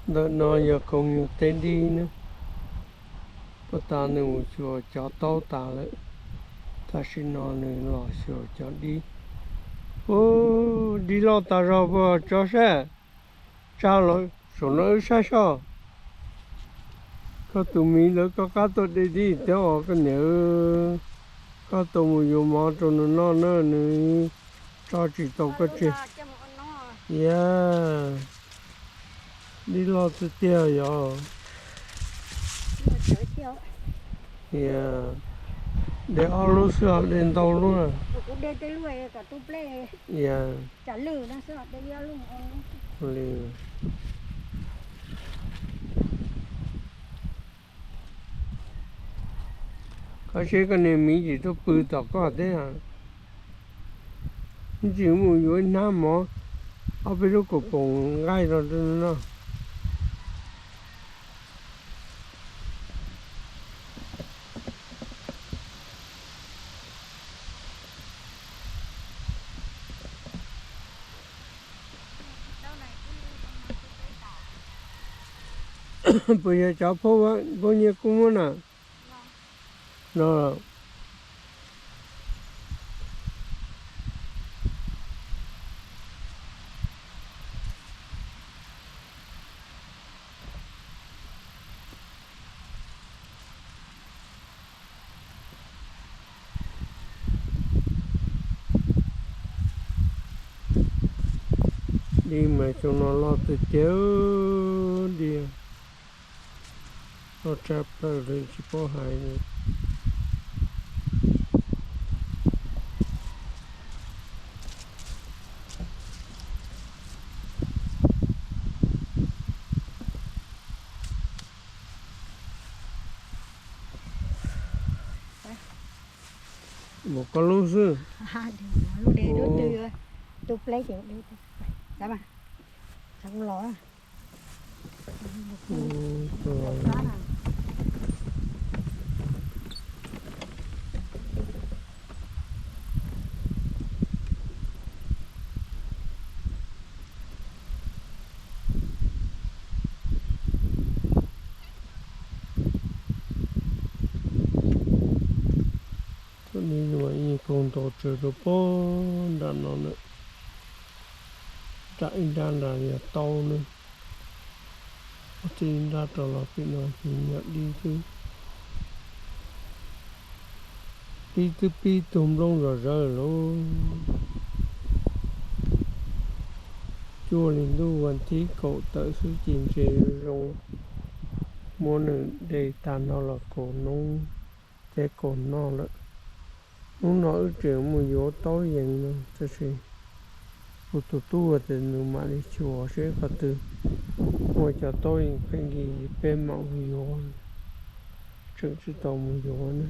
Ntawm no yog koom nyuj teb dib na. Puag ta nws mus xyuas cov taub tas lawm, tam sim no nws los xyuas cov dib. Ub, dib loj tas zog puag tso saib, tsa los saum no wb saib soj. Koj tus miv lawv koj qab tuaj de dib thiab os koj niam. Koj tau mus yuav mov rau nws noj na, nws tso tsis tau koj tseg. Yog, dib loj tiag tiag yog. Yog, de ob lub xwb os, de ntau lub na. Yog. Koj seb koj niag miv tsis tuaj pw tom koj thiab. Ntsis mus yuav ib hnab mov, ob peb lub kaum poom nqaij rau noj. Puas yog cov phooj ywg kub muab na? No. Dib mas xyoo no loj tiag tiag, dib loj tshaj plaws li tsis paub hais li. Mus koj lub xwb. Txoj dib no mas yeej kaug ntaus tsawv rau pog nram no na. Nram ib nrab nrad yog taub na. Ua txij ib nrab rau los pem no ces yog dib xwb. Dib twb pib tug nplooj zom zaws lawm. Cuaj hli ntuj vas thib kaum tawm xwb ces ntses zoo, muab nws de tag no los kaus noob thiab kaus noj lawm. Hnub no wb tseem mus yuav taub yees no tab sis kuv tus tub tias nws mam li xyuas seb qhov twg muaj cov taub yees pheej yig peb mam mus yuav, tseem tsis tau mus yuav na.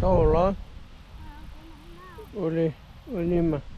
Tau los. Ua li, ua li mas.